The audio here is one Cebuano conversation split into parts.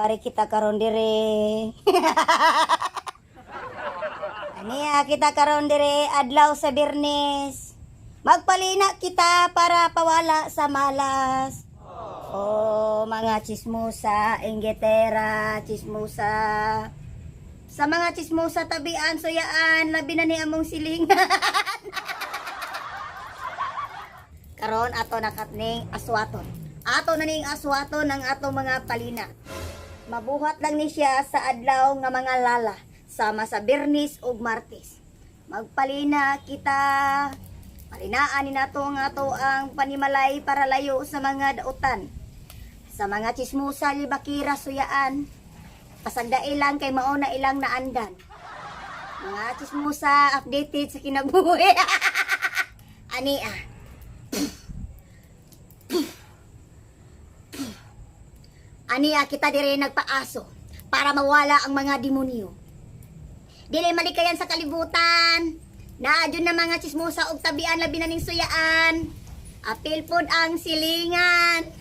Ari kita karon dire. Aniya kita karon dire adlaw sa Birnes. Magpalina kita para pawala sa malas. Oh, mga chismosa, inggitera, chismosa. Sa mga chismosa tabian, suyaan, labi na ni among silingan. Karon ato nakatning aswaton. Ato na ning aswaton ang ato mga palina. Mabuhat lang ni siya sa adlaw nga mga lala, sama sa Birnis ug Martes. Magpalina kita. Palinaan ni nato ang ato ang panimalay para layo sa mga dautan. Sa mga chismosa, libakira, suyaan. Pasagdae lang kay mao na ilang naandan. Mga chismosa, updated sa kinabuhi. Ani ah. Aniya kita dire nagpaaso para mawala ang mga demonyo. Dili malikayan sa kalibutan. Naadyon na mga chismosa og tabian, labi na ning suyaan. Apil pod ang silingan.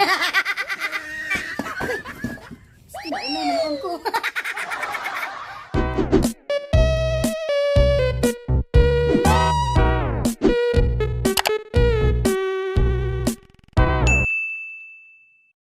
Uy, nauna na ko.